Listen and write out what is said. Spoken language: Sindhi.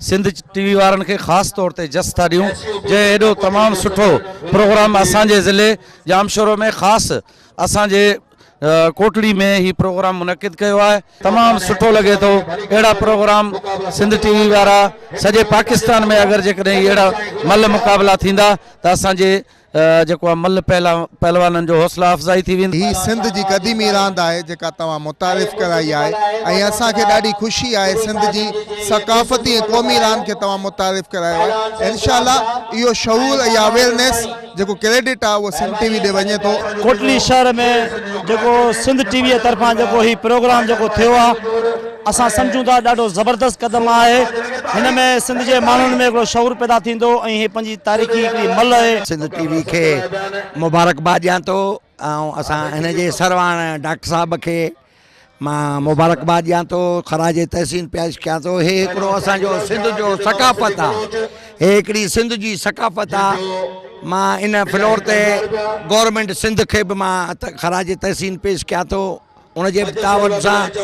سنڌ ٽي وي وارن کي خاص طور تي جس ٿا ڏيون جنهن ايڏو تمام سٺو پروگرام اسان جي ضلعي ڄامشورو ۾ خاص اسان جي ڪوٽڙي ۾ هي پروگرام منعقد ڪيو آهي تمام سٺو لڳي ٿو اهڙا پروگرام سنڌ ٽي وي وارا سڄي پاڪستان ۾ اگر جيڪڏهن اهڙا ملهه مقابلا ٿيندا ته اسان جي جيڪو آهي ملهه پهلوانن جو حوصلا افزائي ٿي ويندي. هي سنڌ جي قديمي راند آهي جيڪا توهان متعارف ڪرائي آهي ۽ اسان کي ڏاڍي خوشي آهي سنڌ جي ثقافتي ۽ قومي راند کي توهان متعارف ڪرايو آهي انشاء الله اهو شعور ۽ اويرنيس جيڪو ڪريڊٽ آهي اهو سنڌ ٽي وي ڏي وڃي ٿو. ڪوٽڙي شهر ۾ جيڪو سنڌ ٽي وي طرفان جيڪو هي پروگرام جيڪو ٿيو آهي اسان سمجهون ٿا ڏاڍو زبردست قدم آهي هن ۾ سنڌ جي ماڻهن ۾ هڪڙو شعور پيدا ٿيندو ۽ هي پنهنجي تاريخي هڪڙي ملهه آهي. سنڌ ٽي وي کي مبارڪباد ڏيان ٿو ۽ اسان هن جي سرواڻ ڊاڪٽر صاحب کي مان مبارڪباد ڏيان ٿو خراج تحسين پيش ڪيان ٿو هي هڪڙو اسان جو سنڌ جو ثقافت آ هي هڪڙي سنڌ جي ثقافت آ مان ان فلور تي گورنمينٽ سنڌ کي به مان خراج تحسين پيش ڪيان ٿو ان جي به تعاون سان.